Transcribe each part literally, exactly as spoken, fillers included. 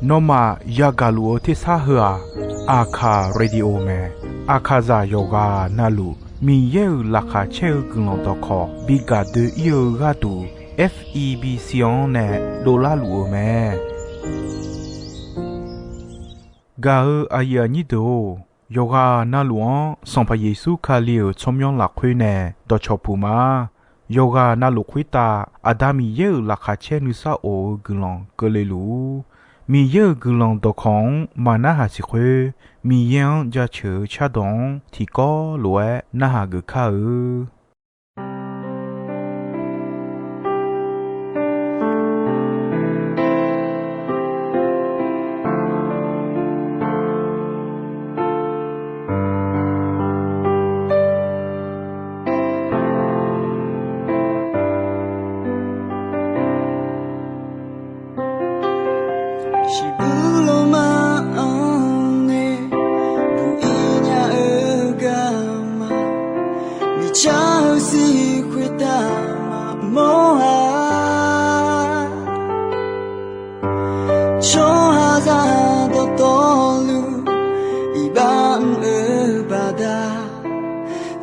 Nawmaf yagaq luf-eu tersar heu-aq, Aqkaq Radio mae. Aqkaqzaq yawqghaq navluf Miqyaer-euq laqkhaq caer-eu guiqlanq dawqkawq bi gaq doe-ir-eu gharduq, F E B C-anr nae dovlar luf-eu mae. Gaq-eu aqyuif aqnyir deuq-or, yawqghaq navluf-anr Sanqpaq Yeqsur Kali-euq tsawrmyanr lafkhoer nae dawqcawq puq ma. Yawqghaq navluf khoertav Aqda Miqyaer-euq laqkhaq caer nuisar of-eu guiqlanq keuvle luf-ur. Miqyaer-euq guiqlanq dawqkawq-anr maqnarhaq siq khoer, Miqyaer-anr jaceuq-eu cardawq-anr tiqkawv lof-aer narhaq geuf kar-eu. Shiqbuq lawma-anr nae buq-ir nya-eu garma, miqcar-eu sir khoertav maqmawr-a. Tsawrhaqzaq dawqtawvluf iqbax mr-eu baqda,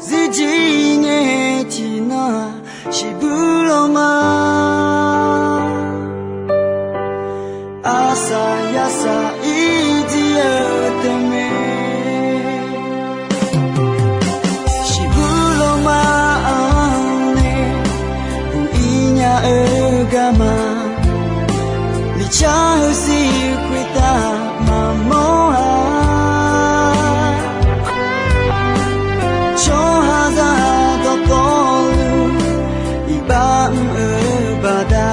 zirjir ngae tiqnan-aq, shiqbuq lawma arsaq yarsaq ir jir-eu tae mae. Shiqbuq lawma-anr nae buq-ir nya-eu garma, miqcar-eu sir khoertav maqmawr-a. Tsawrhaqzaq dawqtawvluf iqbax mr-eu baqda,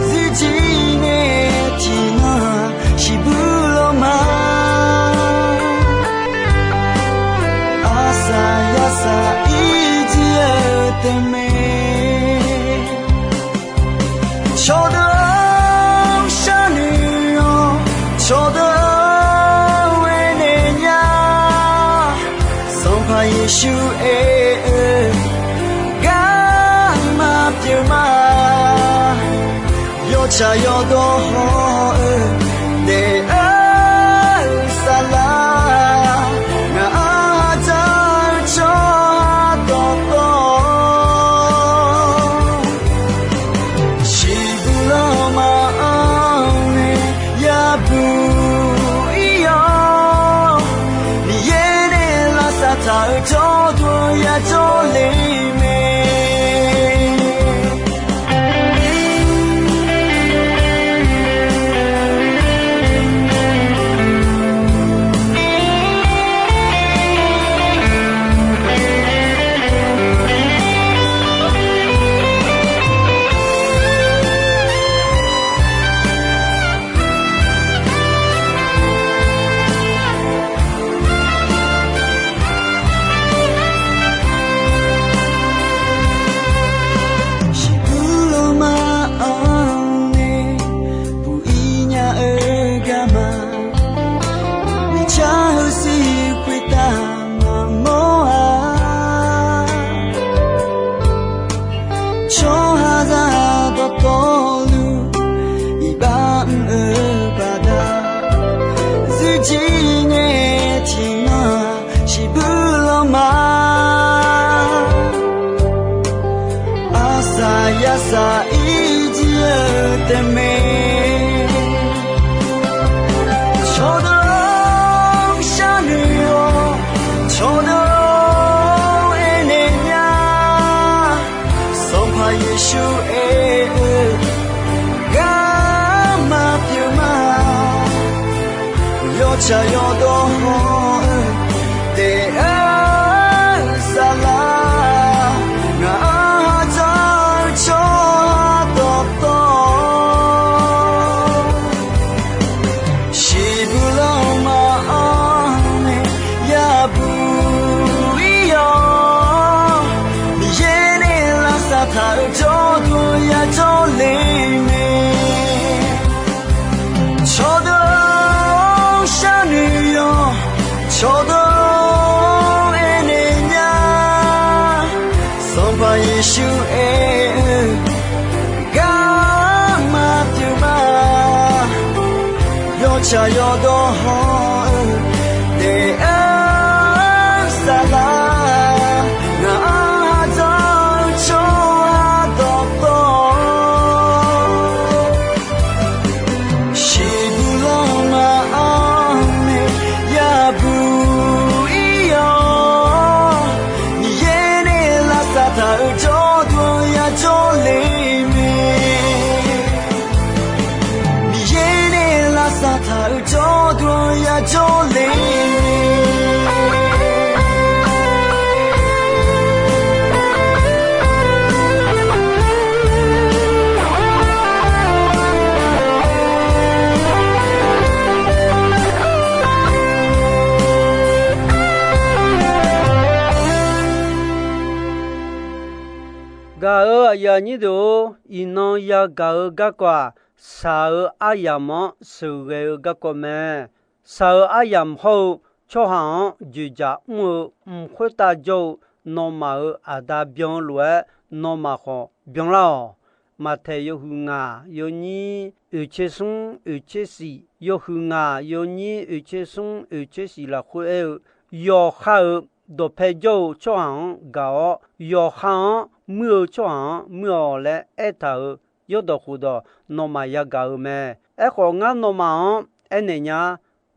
zirjir ngae tiqnan-aq, shiqbuq lawma arsaq yarsaq ir jir-eu tae mae. Cawqdeuq-anr sharnoeq-awq, cawqdeuq-anr aernaeq nya. Sanqpaq Yeqsur aer-eu garma pyeuf ma. Yawtsaq yawdawr haw-eu daef-eu saflar, ngaq-anr dzaq-eu tsawrhaq dawqtawv, shiqbuq lawma-anr nae yabuq ir-awr, Miqyaer nae lavsav taq-eu jawrduq yajawr le mae. Shiqbuq lawma-anr nae buq-ir nya-eu garma, miqcar-eu sir khoertav maqmawr-a. Tsawrhaqzaq dawqtawvluf iqbax mr-eu baqda, zirjir ngae tiqnan-aq, shiqbuq lawma arsaq yarsaq ir jir-eu tae mae. Cawqdeuq-anr sharnoeq-awq, cawqdeuq-anr aernaeq nya. Sanqpaq Yeqsur aer-eu garma pyeuf ma. Yawtsaq yawdawr haw-eu daef-eu saflar, ngaq-anr dzaq-eu tsawrhaq dawqtawv, shiqbuq lawma-anr nae yabuq ir-awr, Miqyaer nae lavsav taq-eu jawrduq yajawr le mae. Cawqdeuq-anr sharnoeq-awq, Tsaq yawdawr hawr-eu taef-aer saflar, ngaq-anr ardawr-eu tsawrhaq dawqtawv, shiqbuq lanma-anr nae yabuq ir-awr, Miqyaer nae lavsav taq-euq jawrduq-anr yajawr le mae. Miqyaer nae lavsav taq-euq jawrduq-anr yajawr le. Gaq-euq aqyuif aqnyir deuq-or, iqnan yagaq-eu garkawv-aq, shaq-eu aryamq-anr sheuqghae-eu garkawv mae. Shaq-eu aryamq hawr-eu tsawrhaq-anr dzoeqdzaq mr-eu mq khoertav jawr-eu nawmaf-euq Aqda byan-eu lof-aer, nawmaf khawf byanlar-awq. Maqtaeq yawhuiq ngaq yawnyir oeqtser smr oeqtser shif, yawhuiq ngaq yawnyir oeqtser smr oeqtser shif lafkhoer aer-eu, yawqha-euq dawqpae jawr-eu tsawrhaq-anr gaq-awr, yawqha-anr muir-eu tsawrhaq-anr muir-awq laer aertaq-euq yawrdawq khofdawq nawmaf yagaq-euq mae. Aerkhawf, ngar nawmaf-anr aernaeq nya,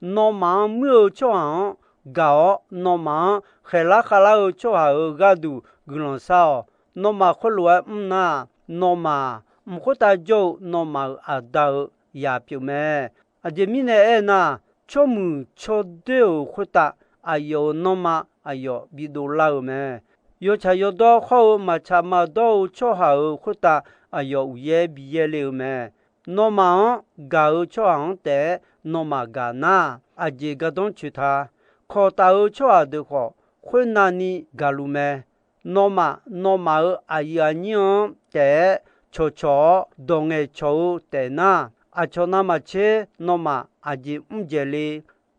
nawmaf-anr muir-eu tsawrhaq-anr gaq-awr, nawmaf-anr khaeqlar khavlar-eu tsawrhaq-euq gharduq guiqlanq shar-awq. Nawmaf khoerlof-aer mr nar, nawmaf mq khoertav jawr-eu nawmaf-euq Aqda-euq yaq pyeuf mae. Aqjeq mirnae aernar, tsawrmuiq tsawrdoer-euq khoertav aqyawf-euq nanrma aqyawf bidov lar-euq mae. Yawtsaq yawdawr hawr-eu maqtsaq maqdawr-eu tsawrhaq-euq khoertav aqyawf uqyaer bi yaer le-eu mae. Nawmaf-anr gaq-eu tsawrhaq-anr taef-aer nawmaf gaq nar, aqjeq gardanr coeq ta. Kawqtaf-eu tsawrhaq deuq khawf, khoernavni gaqluf mae. Nawmaf, nawmaf-euq aqyuif aqnyir-anr taef-aer cawqcawq-awr dawq ngaeqcawq-eu taef nar, aqcawq navmaqtser nawmaf aqjeq mr dzaeq le.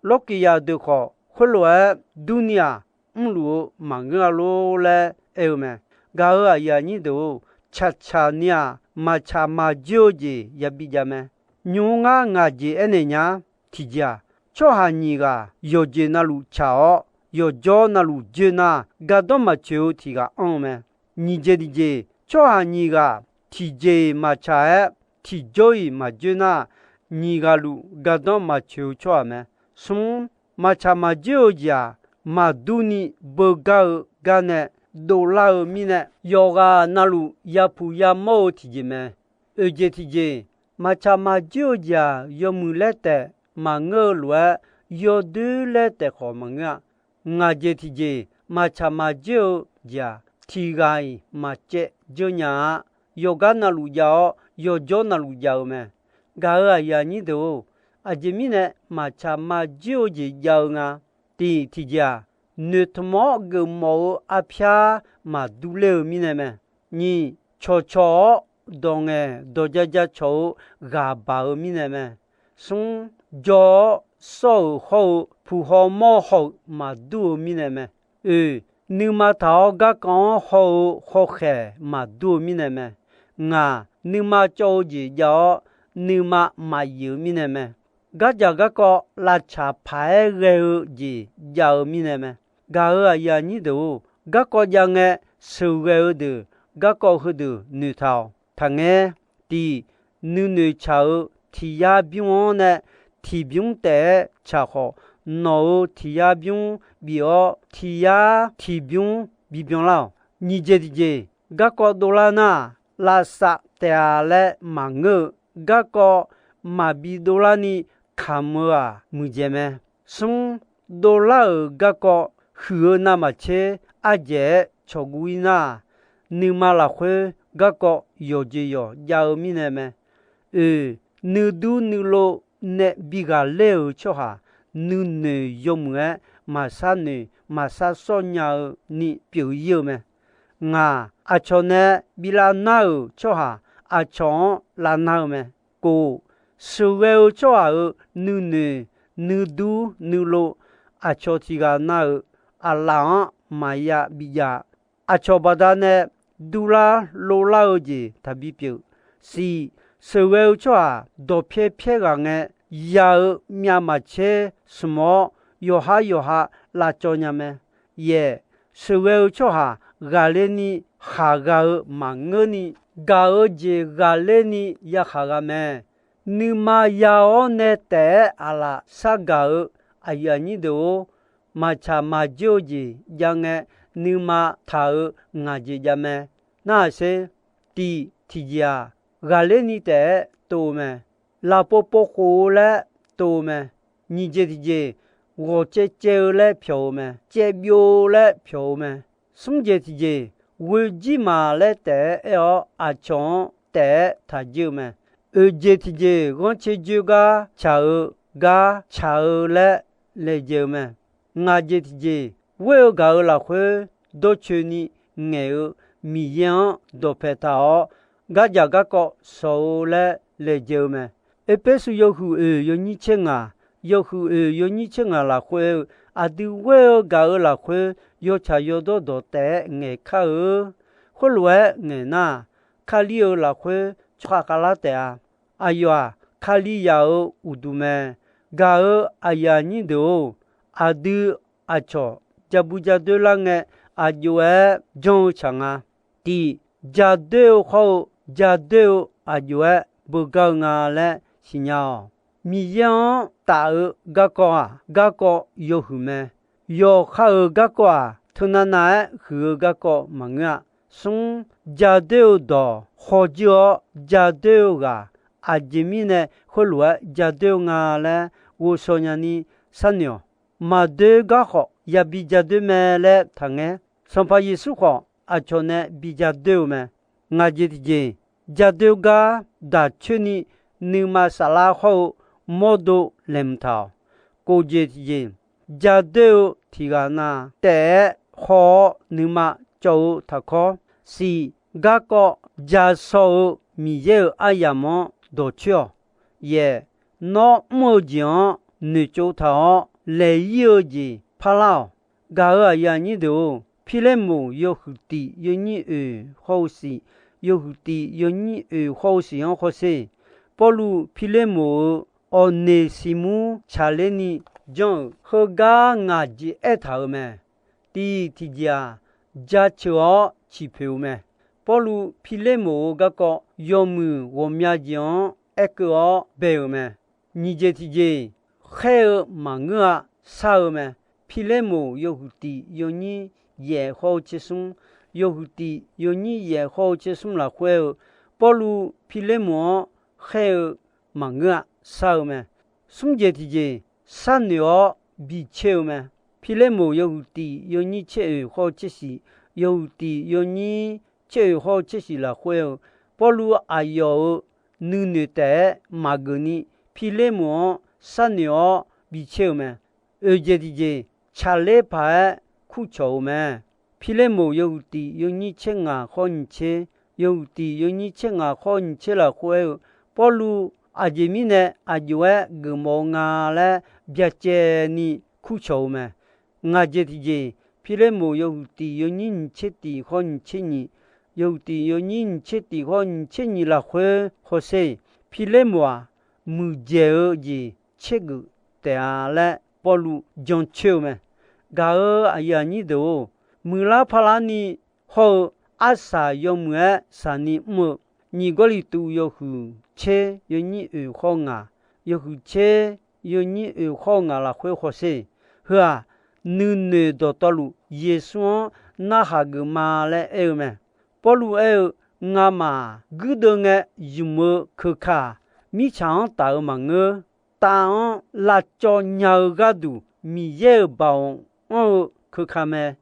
Lawrkiqyaq deuq khawf, khoerlof-aer durni-aq, mrluf-eu maqngeur-a lor laer aer-eu mae. Gaq-euq aqyuif aqnyir deuq-or, tsaqtsaq ni-aq, maqtsaq maqjoer-eu jeq yabi jav mae. Nymq-mr ngar ngaq jeq aernaeq nya. Tiqjeq-aq, tsawrhaq nyiq ghaq yawqjeq navluf tsaq-awr, yawqjawr navluf joer nar, gardanr maqtsoeq-eu tiq ghaq anr-eu mae. Nyiq jeq tiqjeq, tsawrhaq nyiq ghaq tiqjeq-iq maqtsaq-aer, tiqjawr-iq maqjoer nar, nyiq ghaq luf gardanr maqtsoeq-eu tsawrhaq mae. Smr, maqtsaq maqjoer-eu jeq-aq, maqdur ni beugar-eu gar nae dovlar-eu mirnae, yawqghaq navluf yapuq yamawr-eu tiqjeq mae. Oeq jeq tiqjeq, maqtsaq maqjoer-eu jeq-aq, yawmuiq laer taef maqngeur-eu lof-aer, yawdoer laer taef khawf maqngeur-a. Ngaq jeq tiqjeq, maqtsaq maqjoer-eu jeq-aq, tiq ghaq-iq maqcaev dzeur nya-a. Yawqgar navluf jav-awr, yawqjawr navluf jav-eu mae. Gaq-euq aqyuif aqnyir deuq-or, aqjeq mirnae maqtsaq maqjoer-eu jeq jav-eu nga. Tiq, tiqjeq-aq, noeqtmq-awr geufmawf-eu arpyar maqdur ler-eu mirnae mae. Nyiq, cawqcawq-awr dawq ngaeq dawq ja ja cawq-eu ghaq baq-eu mirnae mae. Smr, jawr-awr sawr-euq hawr-eu puq haw mawr haw-euq maqdur-eu mirnae mae. Oeq, nuima taq-awr garkawv-anr haw-eu hawkhaeq maqdur-eu mirnae mae. Ngaq, nuima cawv-eu jeq jav-awr, nuima maqyif-eu mirnae mae. Gardzaq garkawv lavtsaq paq-aer ghae-eu jeq jav-eu mirnae mae. Gaq-euq aqyuif aqnyir deuq-or, garkawv jav ngae sheuqghae-eu deuq garkawv heudeuq noeqtaq-awq. Taqngaer, tiq, nuinoeq tsaq-eu tiq yar bymr-anr nae tiq bymr taef-aer tsaq khawf, nawq-euq tiq yar bymr bif-awr, tiq yar tiq bymr bibyan lar-awq. Nyiq jeq tiqjeq, garkawv dovlar nar, lavsav taef-a laer maqngeur-eu, garkawv maqbi dovlar ni kamq-eu-aq muiqdzaeq mae. Smr, dovlar-euq garkawv huiq-eu navmaqtser ardzaeq-aer cawqguv ir nar, nuima lafkhoer garkawv yawqjeq yawq jav-eu mirnae mae. Oeq, nuidur nuilov nae bi ghaqler-euq tsawrhaq, nuinoeq yawmuiq-aer maqshar noeq maqshar sawr nya-eu ni pyeuf ir-eu mae. Ngaq, aqcawq nae bi lavnar-euq tsawrhaq aqcawq-anr lavnar-eu mae. Kof, sheuqghae-eu tsawrhaq-euq nuinoeq nuidur nuilov aqcawq tiq ghaq na-euq aqlaf-anr maqya bijav-a. Aqcawq baqdanae durlar lovlar-eu jeq taqbi pyeuf. Shif, sheuqghae-eu tsawrhaq dawqpyaer pyaer ghaq ngae ya-eu myavmaqtser smq-awr, yawqhar yawqha lavcawv nya mae. Yaeq, sheuqghae-eu tsawrhaq ghaqler ni khaqgha-eu maqngeur ni, gaq-eu jeq ghaqler ni yakhaq gha mae. Nuima ya-awr nae taef-aer aqlaf shargaq-eu aqyuif aqnyir deuq-or, maqtsaq maqjir-eu jeq jav ngae, nuima taq-euq ngaq jeq jav mae. Narhaq sher. Tiq tiqjeq-aq, ghaqler ni taef-aer tov-eu mae. Lafpov povkhof-eu laer tov-eu mae. Nyiq jeq tiqjeq, ghawq caev caev-eu laer pyawq-eu mae. Caev byov laer pyawq-eu mae. Smr jeq tiqjeq, ghoe jir maq laer taef-aer aer-awr, aqcawq-anr taef-aer taq jir-eu mae. Oeq jeq tiqjeq, ghanrcae joer gar tsaq-eu gar tsaq-eu laer laejae-eu mae. Ngaq jeq tiqjeq, ghoer-eu gaq-eu lafkhoer dawrcoeni ngaeq-eu Miqyaer-anr dawqpae taq-awr, gardzaq garkawv shawq-eu laer laejae-eu mae. Erpersu yawhuiq oeq yawnyir tser ngaq, yawhuiq oeq yawnyir tser ngaq lafkhoer-eu, aqdui ghoer-eu gaq-eu lafkhoer yawtsaq yawdawr dawq taef-aer ngaeq kar-eu. Khoerlof-aer ngaeq nar, Kali-euq lafkhoer tsawrhaq khavlar taef-a. Aqyawf-aq, Kalizaq-euq uqduq mae. Gaq-eu aqyuif aqnyir deuq-or, aqdui aqcawq ja bu ja doer lar ngae, aqjox-aer janr-eu tsaq nga. Tiq, ja doer-eu hawr-eu, ja doer-eu aqjox-aer beugar-eu nga laer siqnya-awq. Miqyaer-anr taf-eu garkawv-aq, garkawv yawhuiq mae. Yawqha-euq garkawv-aq, teunav nav-aer huiq-eu garkawv maqngeur-a. Smr, ja doer-eu dawq khawf jir-awr ja doer-eu ghaq, aqjeq mirnae khoerlof-aer ja doer-eu nga laer ghovshaw nyani sharnoeq-awq. Maqdoer gar khawf yabi ja doer mae laer taqngaer. Sanqpaq Yeqsur khawf aqcawq nae bi ja doer-eu mae. Ngaq jeq tiqjeq, ja doer gar daq coer ni nuima saflar hawr-eu mawrdo laeqhmq taq-awq. Kof jeq tiqjeq, ja doer-eu tiq ghaq na taef-aer haw-awr nuima cawv-eu taqkawr. Siq, garkawv ja shaw-eu Miqyaer-euq aryamq-anr dawqcoer-awq. Yaeq, nawr mr-eu jeq-anr noeqtsov taq-awr laeq ir-eu jeq parlar-awq. Gaq-euq aqyuif aqnyir deuq-or, Pirlermoq yawhuiq tiq yawnyir oeq hawr-eu siq, yawhuiq tiq yawnyir oeq hawr-eu siq-anr hawsher. Pawrluv Pirlermoq-euq Awqneqsiqmur tsaqler ni janr-euq heugar ngaq jeq aertaq-euq mae. Tiq tiqjeq-aq, jaceuq-awr ciqpoeq-eu mae. Pawrluv Pirlermoq-euq garkawv yawmuiq ghawqmya jeq-anr aerkeuv-awr bae-euq mae. Nyiq jeq tiqjeq, khaer-eu maqngeur-a, shar-eu mae. Pirlermoq yawhuiq tiq yawnyir yaef hawr-eu tser smr, yawhuiq tiq yawnyir yaef hawr-eu tser smr lafkhoer-eu, Pawrluv Pirlermoq-anr khaer-eu maqngeur-a, shar-eu mae. Smr jeq tiqjeq, sharnoeq-awr bi caer-eu mae. Pirlermoq yawhuiq tiq yawnyir tser oeq hawr-eu tser shiq, yawhuiq tiq yawnyir tser oeq hawr-eu tser shiq lafkhoer-eu, Pawrluv aqyawf-euq nuinoeq taef-aer maqgeuf ni, Pirlermoq-anr sharnoeq-awr bi caer-eu mae. Oeq jeq tiqjeq, tsaqler paq-aer kurcawq-eu mae. Pirlermoq yawhuiq tiq yawnyir tser ngaq hawr nyiq tser, yawhuiq tiq yawnyir tser ngaq hawr nyiq tser lafkhoer-eu, Pawrluv aqjeq mirnae aqjox-aer geufmawf-eu nga laer byacaevni kurcawq-eu mae. Ngaq jeq tiqjeq, Pirlermoq yawhuiq tiq yawnyir nyiq tser tiq hawr nyiq tser nyiq, yawhuiq tiq yawnyir nyiq tser tiq hawr nyiq tser nyiq lafkhoer hawsher. Pirlermoq-aq, muiqdzaeq-eu jeq tsergeuf taef-a laer Pawrluv jancoer-eu mae. Gaq-euq aqyuif aqnyir deuq-or, muiqlar parlar ni hawr-eu arsaq yawmuiq-aer shaq ni mr-eu, nyiq Gawrliqtu yawhuiq tser yawnyir oeq hawr-eu ngaq, yawhuiq tser yawnyir oeq hawr-eu ngaq lafkhoer hawsher. Heu-aq, nuinoeq dawqtawvluf Yeqsur-anr narhaq geuf ma laer aer-eu mae. Pawrluv aer-eu, ngamaf guirdeuv ngae zmq-eu keuka-aq, mirtsaq-anr taf-eu maqngeur. Tav-anr lavcawv nya-eu gharduq Miqyaer-euq baoq anr-eu keuka mae.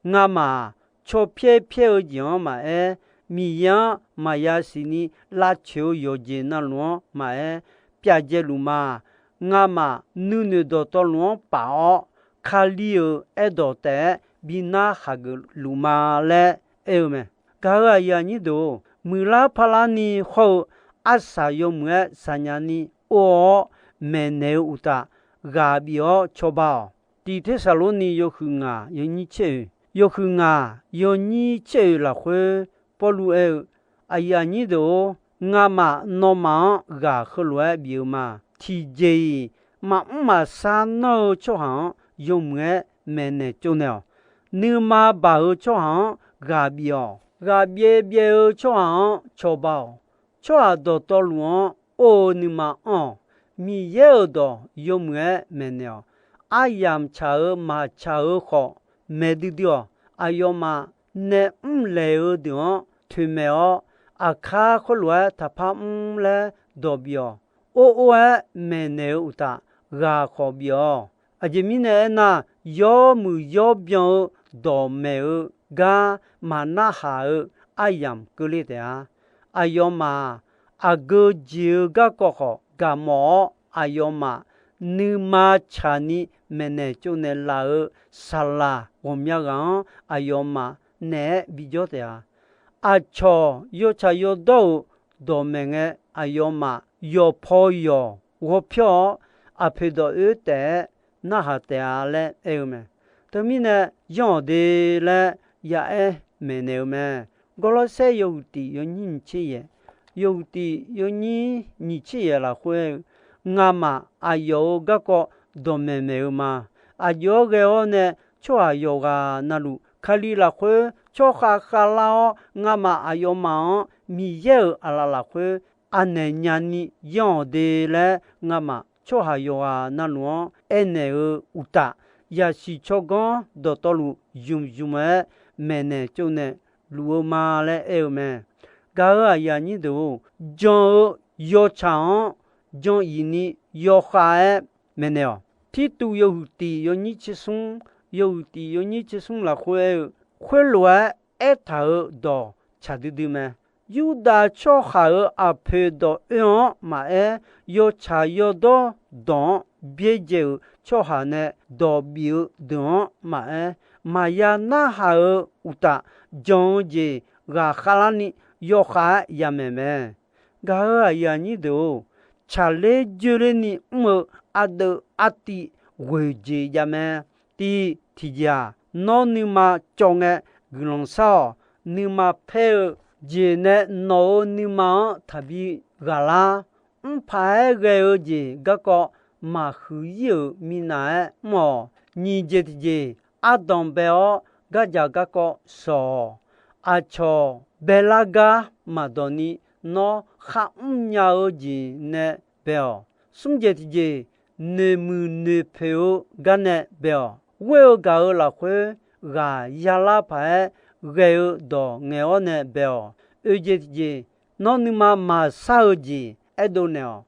Ngamaf-aq, caw pyaer pyaer-eu jeq-anr maqaer, Miqyaer-anr maqya siqni lavcoeq-eu yawqjeq navluf-anr maqaer, pyavdzae luf ma. Ngamaf nuinoeq dawqtawvluf-anr paf-awr, Kali-euq aerdawq taef-aer bi narhaq geuf luf ma laer aer-eu mae. Gaq-euq aqyuif aqnyir deuq-or, muiqlar parlar ni hawr-eu arsaq yawmuiq-aer shaqnya ni or-awr maeqnaeq-eu uqtaf, ghaq bif-awr cawba-awq. Tiq Tersaqlorni yawhuiq ngaq yawnyir tser oeq, yawhuiq ngaq yawnyir tser oeq lafkhoer Pawrluv aer-eu, aqyuif aqnyir deuq-or, ngamaf nawmaf-anr ghaq heulof-aer bif-eu ma. tiqjeq-iq maqmr maqshar nanr-eu tsawrhaq-anr yawmuiq-aer maeqnaeq tsovnaeq-awq. Nuima baq-eu tsawrhaq-anr ghaq bif-awq. Ghaq byaev byaev-eu tsawrhaq-anr cawba-awq. Tsawrhaq dawqtawvluf-anr or-eu nuima anr-awq. Miqyaer-euq dawq yawmuiq-aer maeqnaeq-awq. Aryamq tsaq-euq maqtsaq-eu khawf maeq duidui-awq. Aqyawfmaf nae mrlaeq-eu deuq-anr toeqmaeq-awr, aqkar khoerlof-aer taqpar mr laer dawq bif-awq. Or or-aer maeqnaeq-eu uqtaf, ghaq khawf bif-awq. Aqjeq mirnae aernar, yawmuiq yawbyan-eu dawqmaeq-eu gar maqnarhaq-eu aryamq keuvle taef-a. Aqyawfmaf-aq, aqgeu jeq-eu garkawv khawf gaqmawf-awr, aqyawfmaf nuima tsaqni maeqnaeq tsovnaeq laf-eu saqlaq ghawqmya ghaq-anr aqyawfmaf naeq-aer bijawr taef-a. Aqcawq yawtsaq yawdawr-euq dawqmaeq ngae, aqyawfmaf yawqpaw yawq ghawrpyawr-awr, aqpoeq dawq oer taef-aer narhaq taef-a laer aer-eu mae. Teumirnae, yanr-awq de laer ya'aer maeqnaeq-eu mae. Gawrlawrsaer yawhuiq tiq yawnyir nyiq tser yaeq, yawhuiq tiq yawnyir nyiq tser yaeq lafkhoer aer-eu, Ngamaf aqyawf-euq garkawv dawqmaeq maeq-eu ma. Aqjox-aer ghae-awr nae tsawrhaq yawqghaq navluf, Kali lafkhoer tsawrkhav khavlar-awr, ngamaf aqyawfmaf-anr Miqyaer-euq aqlaf lafkhoer anaeq nyani yanr-awq de laer, ngamaf tsawrhaq yawqghaq navluf-anr aernaeq-eu uqtaf, yaqsiq tsawrganr dawqtawvluf zmq zmq-aer maeqnaeq tsovnaeq luf-eu ma laer aer-eu mae. Gaq-euq aqyuif aqnyir deuq-or, jan-eu yawtsaq-anr jan iq ni yawkhav-aer maeqnaeq-awq. Tirtuv yawhuiq tiq yawnyir tser smr, yawhuiq tiq yawnyir tser smr lafkhoer aer-eu, khoerlof-aer aertaq-euq dawq tsaq duidui mae. Yurdav tsawrhaq-euq aqpoeq dawq oer-anr maqaer, yawtsaq yawdawr dawq-anr byaerdzae-euq tsawrhaq nae dawq bif-eu deuq-anr maqaer, maqya narhaq-eu uqtaf, jan-eu jeq ghaq khavlarni yawkhav-aer yamaeq mae. Gaq-euq aqyuif aqnyir deuq-or, tsaqler joerlerni mr-eu ardeuv artiv ghoeq jeq jav mae. Tiv tiqjeq-aq, nawr nuima cawv ngae guiqlanq shar-awq. Nuima paer-eu jeq nae nawq-euq nuima-anr taqbi ghaqlar. Mrpaq-aer ghae-eu jeq garkawv maqhuiq ir-euq minav-aer mr-awq. Nyiq jeq tiqjeq, ardanq bae-awr gardzaq garkawv shawq-awq. Aqcawq baelar gar maqdawq ni, nawr kharmr nya-eu jeq nae bae-awq. Smr jeq tiqjeq, noeqmuiq noeqpoeq-eu gar nae bae-awq. Ghoer-eu gaq-euq lafkhoer ghaq yalar paq-aer ghae-eu dawq ngaeq-awr nae bae-awq. Oeq jeq tiqjeq, nawr nuima maqshar-eu jeq aerdov naeq-awq.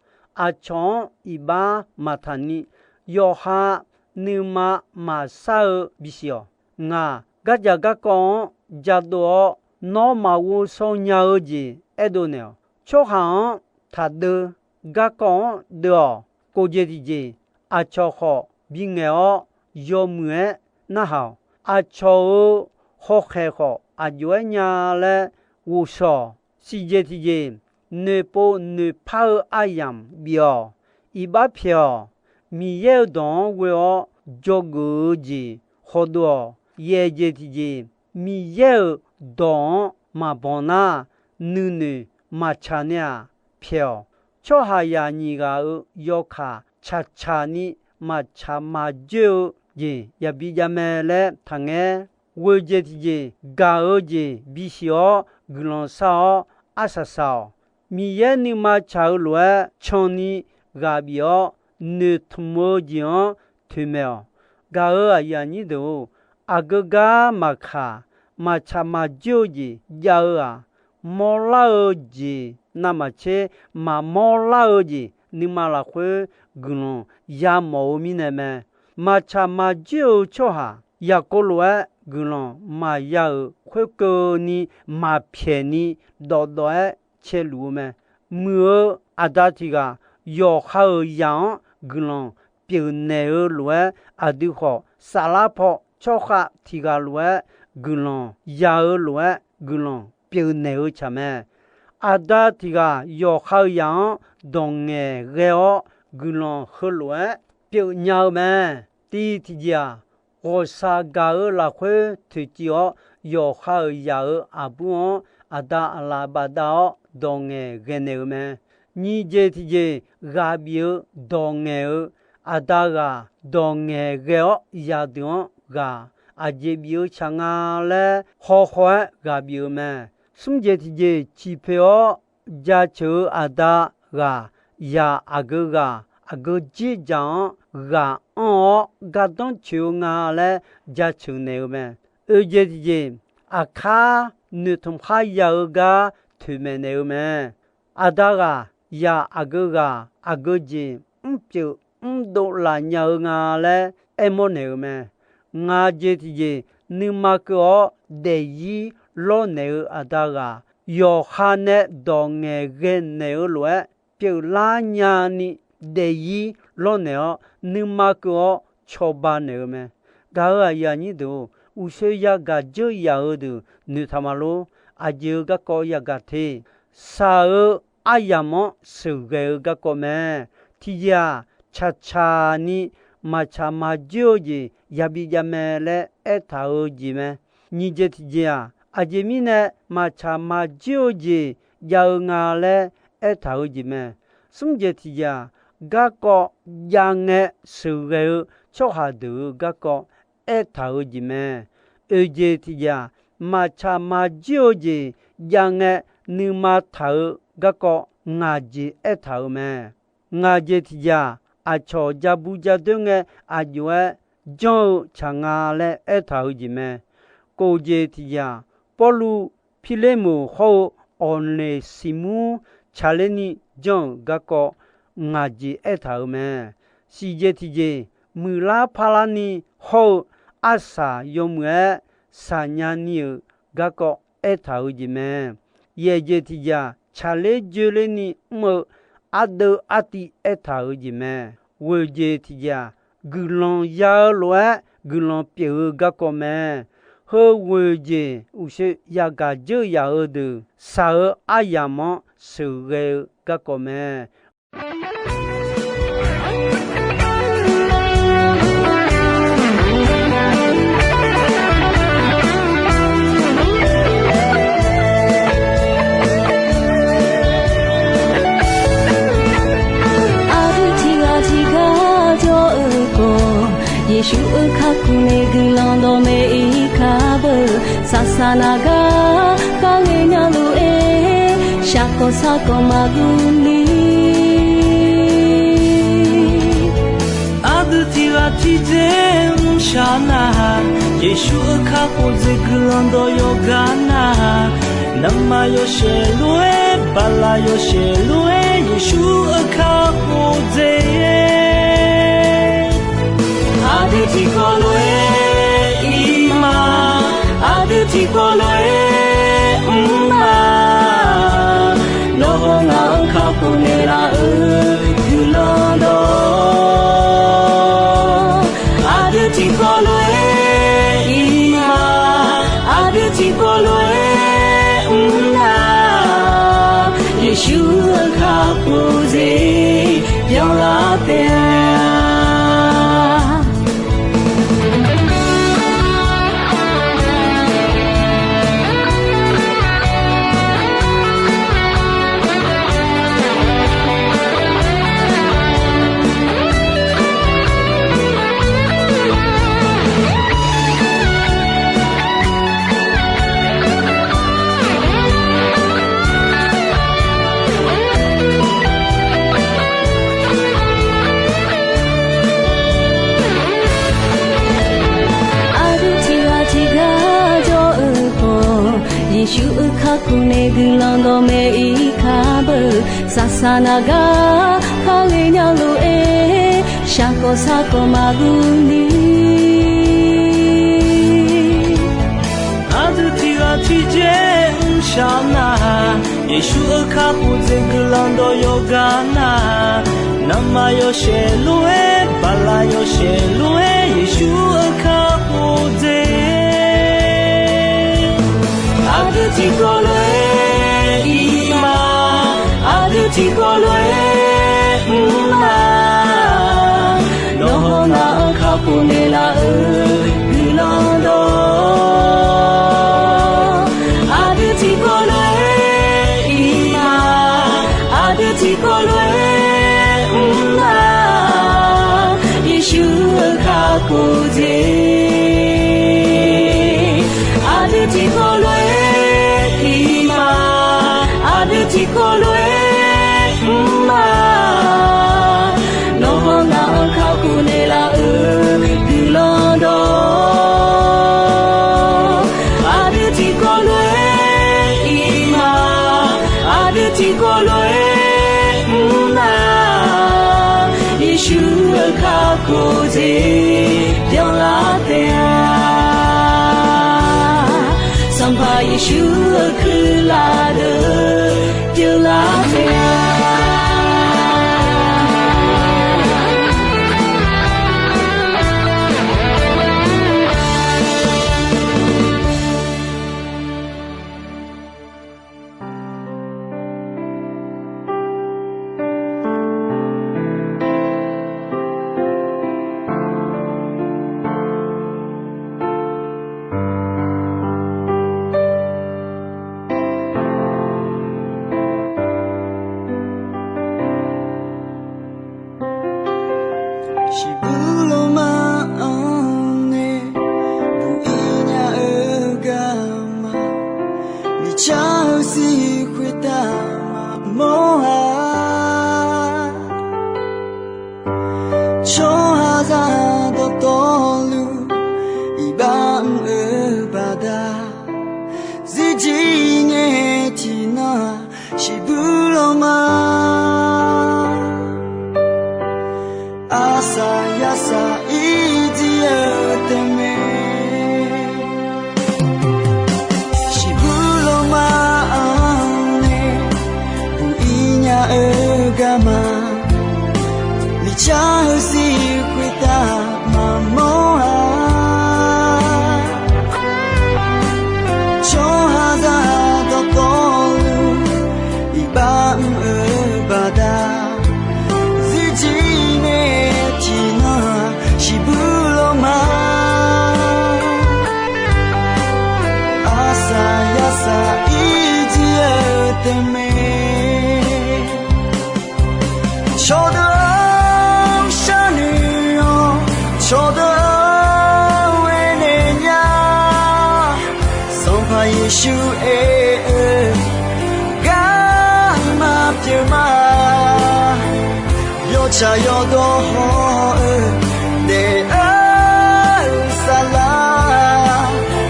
Aqcawq-anr iqbax maqtaq ni, yawqha nuima maqshar-eu bisiq-awq. Ngaq gardzaq garkawv-anr jadov-awr, nawr maqghov shaw nya-eu jeq aerdov naeq-awq. Tsawrhaq-anr taqdeuv, garkawv-anr deuv-awq. Kof jeq tiqjeq, aqcawq khawf bingaeq-awr yawmuiq-aer narhaq-awq. Aqcawq-euq hawkhaeq khawf aqjox-aer nya laer ghovshaw-awq. Siq jeq tiqjeq, noeqpov noeqpar-eu aryamq bif-awq. Iqbax pyaeq-awq. Miqyaer-euq dawq-anr ghoe-awr dzawgeuf-eu jeq hawdov-awq. Yaeq jeq tiqjeq, Miqyaer-euq dawq-anr maqbanq nar, nuinoeq maqtsaq nae-aq pyaeq-awq. Tsawrhaqzaq nyiq ghaq-euq yawkaq tsaqtsaq ni maqtsaq maqjoer-eu jeq yabi jav mae laer taqngaer. Ghoeq jeq tiqjeq, gaq-eu jeq bisiq-awr guiqlanq shar-awr arsaq saq-awq. Miqyaer nuima tsaq-eu lof-aer canni ghaq bif-awr, noeqtmq-eu jeq-anr toeqmaeq-awq. Gaq-euq aqyuif aqnyir deuq-or, aqgeu gar maqkaq, maqtsaq maqjoer-eu jeq jav-eu-aq, mawrlar-eu jeq navmaqtser maqmawr lar-eu jeq nuima lafkhoer guiqlanq yamawf-eu mirnae mae. Maqtsaq maqjoer-eu tsawrhaq Yaqkov lof-aer guiqlanq maqya-euq khoerkeuvni maqpyaeq ni dawqdawq-aer caeluf-eu mae. Muiq-eu aqda tiq ghaq yawqha-euq zaq-anr guiqlanq pyeufnaeq-eu lof-aer, aqdui khawf saflar paw tsawrkhav tiq ghaq lof-aer guiqlanq ya-eu lof-aer guiqlanq pyeufnaeq-eu tsaq mae. Aqda tiq ghaq yawqha-euq zaq-anr dawq ngaeqghae-awr guiqlanq heulof-aer pyeufnya-eu mae. Tiv tiqjeq-aq, ghawqshaq gaq-eu lafkhoer toeqciv-awr, yawqha-euq zaq-euq aqbur-anr aqda aqlaf bafdav-awr dawq ngaeqghae naeq-eu mae. Nyiq jeq tiqjeq, ghaq bif-eu dawq ngaeq-eu aqda ghaq, dawq ngaeq ghae-awr yadeuq-anr ghaq aqjeq bif-eu tsaq nga laer hawkhaw-aer ghaq bif-eu mae. Smr jeq tiqjeq, ciqpoeq-awr jaceuq-eu aqda ghaq, yaq aqgeu ghaq, aqgeu jirdzaq-anr ghaq anr-awr gardanr coeq-eu nga laer jaceuq naeq-eu mae. Oeq jeq tiqjeq, aqkar noeqtmq khar ya-eu gar toeqmaeq naeq-eu mae. Aqda ghaq, yaq aqgeu ghaq, aqgeu jeq mrpyeuf mrdov laf nya-eu nga laer aermawr naeq-eu mae. Ngaq jeq tiqjeq, nuima keuv-awr daefzir lawrnaeq-eu aqda ghaq, yawqha nae dawq ngaeq ghae naeq-eu lof-aer pyeuflar nyani daefzir lawrnaeq-awr, nuima keuv-awr cawba naeq-eu mae. Gaq-euq aqyuif aqnyir deuq-or, uqshoe yagaq dzeur yaq-eu deuq noeqtaq ma lor. Aqjeq-eu garkawv yagaq te. Shaq-eu aryamq-anr sheuqghae-eu garkawv mae. Tiqjeq-aq, caqcaq ni maqtsaq maqjoer-eu jeq yabi jav mae laer aertaq-eu jeq mae. Nyiq jeq tiqjeq-aq, aqjeq mirnae maqtsaq maqjoer-eu jeq jav-eu nga laer aertaq-eu jeq mae. Smr jeq tiqjeq-aq, garkawv jav ngae sheuqghae-eu tsawrhaq deuq-euq garkawv aertaq-eu jeq mae. Oeq jeq tiqjeq-aq, maqtsaq maqjoer-eu jeq jav ngae nuima taq-eu garkawv ngaq jeq aertaq-eu mae. Ngaq jeq tiqjeq-aq, aqcawq ja bu ja doer ngae aqjox-aer janr-eu tsaq nga laer aertaq-eu jeq mae. Kof jeq tiqjeq-aq, Pawrluv Pirlermoq hawr-eu Awqneqsiqmur tsaqler ni janr-euq garkawv ngaq jeq aertaq-eu mae. Siq jeq tiqjeq, muiqlar parlar ni hawr-eu arsaq yawmuiq-aer saqnya ni-euq garkawv aertaq-eu jeq mae. Yaeq jeq tiqjeq-aq, tsaqler joerler ni mr-eu ardeuv artiv aertaq-eu jeq mae. Ghoeq jeq tiqjeq-aq, guiqlanq ya-eu lof-aer guiqlanq pyeuf-eu garkawv mae. Heu ghoeq jeq uqshoe yagaq dzeur yaq-eu deuq shaq-eu aryamq-anr sheuqghae-eu garkawv mae. Aqdui tiqghaq tiqgar jawr-eu khawf, Yeqsur-euq kakhof nae guiqlanq dawqmaeq ir kar beu. Saqsaq naq gar kharghae nya lof-aer, shaqkawq sarkawq maqguv ni. Aqdui tiqghaq tiqjeq mrshaq nar, Yeqsur-euq kakhof jeq guiqlanq dawq yawqghaq nar, navmaqtser yawshaef lof-aer, bala yawshaef lof-aer, Yeqsur-euq kakhof jeq. Aqdui tiqkawv lof-aer ir ma, aqdui tiqkawv lof-aer mr ma. Nawr hawr ngaq-anr kakhof naeqlaf-euq guiqlanq dawq, aqdui tiqkawv lof-aer ir ma, aqdui tiqkawv lof-aer mr nar, Yeqsur-euq kakhof jeq byanlar taef-a. Aqdui tiqghaq tiqgar jawr-eu khawf, Yeqsur-euq kakhof nae guiqlanq dawqmaeq ir kar beu. Saqsaq naq gar kharghae nya lof-aer, shaqkawq sarkawq maqguv ni. Aqdui tiqghaq tiqjeq mrshaq nar, Yeqsur-euq kakhof jeq guiqlanq dawq yawqghaq nar, navmaqtser yawshaef lof-aer, bala yawshaef lof-aer, Yeqsur-euq kakhof jeq. Aqdui tiqkawv lof-aer ir ma, aqdui tiqkawv lof-aer mr ma. Nawr hawr ngaq-anr kakhof naeqlaf-euq guiqlanq dawq, aqdui tiqkawv lof-aer ir ma, aqdui tiqkawv lof-aer mr nar, Yeqsur-euq kakhof jeq. Aqdui tiqkawv lof-aer iq ma, aqdui tiqkawv lof-aer mr ma, nawq-anr nar-anr kakhof naeqlaf-eu guiqlanq dawq. Aqdui tiqkawv lof-aer iq ma, aqdui tiqkawv lof-aer mr nar, Yeqsur-euq kakhof jeq byanlar taef-a. Sanqpaq Yeqsur-euq kuirlaf deuq pyeuflar taef-a. Shiqbuir lawrma-anr nae buq-ir nya-eu garma, miqcar-eu sir khoertav maqmawr-a. Tsawrhaqzaq dawqtawvluf iqbax mr-eu baqda, zirjir ngae tiqnan shiqbuir lawrma, arsaq yarsaq irjir-eu taef mae. Shiqbuir lawrma-anr nae buq-ir nya-eu garma, miqcar-eu sir khoertav maqmawr-a. Tsawrhaqzaq dawqtawvluf iqbax mr-eu baqda, zirjir ngae tiqnan shiqbuir lawrma, arsaq yarsaq irjir-eu taef mae. Cawqdeuq-anr sharnoeq-awr, cawqdeuq-anr aernaeq nya, Sanqpaq Yeqsur aer-eu garma pyeuf ma. Yawtsaq yawdawr haw-eu daef-eu saflar,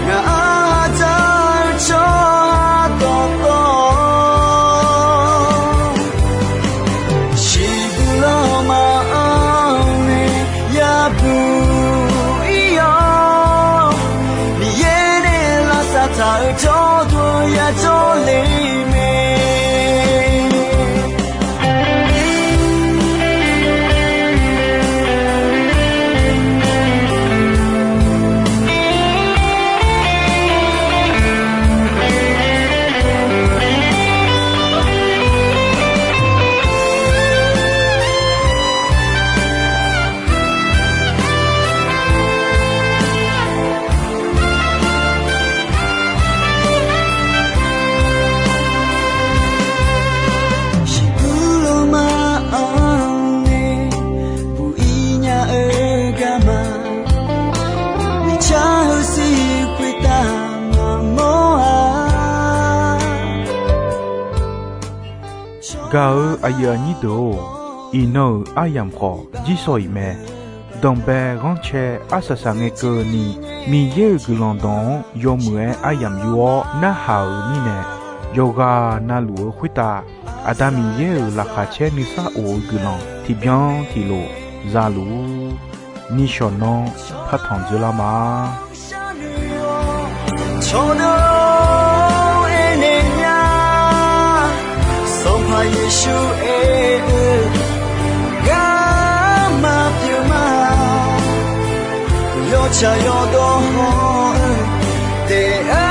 ngaq-anr hadzaq-eu tsawrhaq dawqtawv, shiqbuir lawrma-anr nae yabuq-ir-awr, Miqyaer nae lavsav taq-euq jawrduq yajawr le mae. Shiqbuir lawrma-anr nae buq-ir nya-eu garma, miqcar-eu sir khoertav maqmawr-a. Gaq-euq aqyuif aqnyir deuq-or, iqnan-euq aryamq khawf jirsawq iq mae. Danqbae ghanrcae arsaq saq ngae keuvni, Miqyaer-euq guiqlanq dawq-anr yawmuiq-aer aryamq yur-awr narhaq-euq mirnae, yawqghaq navluf-eu khoertav Aqda Miqyaer-euq laqkhaq caer nuisar of-eu guiqlanq tiqbyan tiqlof za luf-ur. Nishawq nanr partanq dzeurlar ma. Cawqdeuq-or, aernaeq nya, Sanqpaq Yeqsur aer-eu garma pyeuf ma. Yawtsaq yawdawr haw-eu daef-eu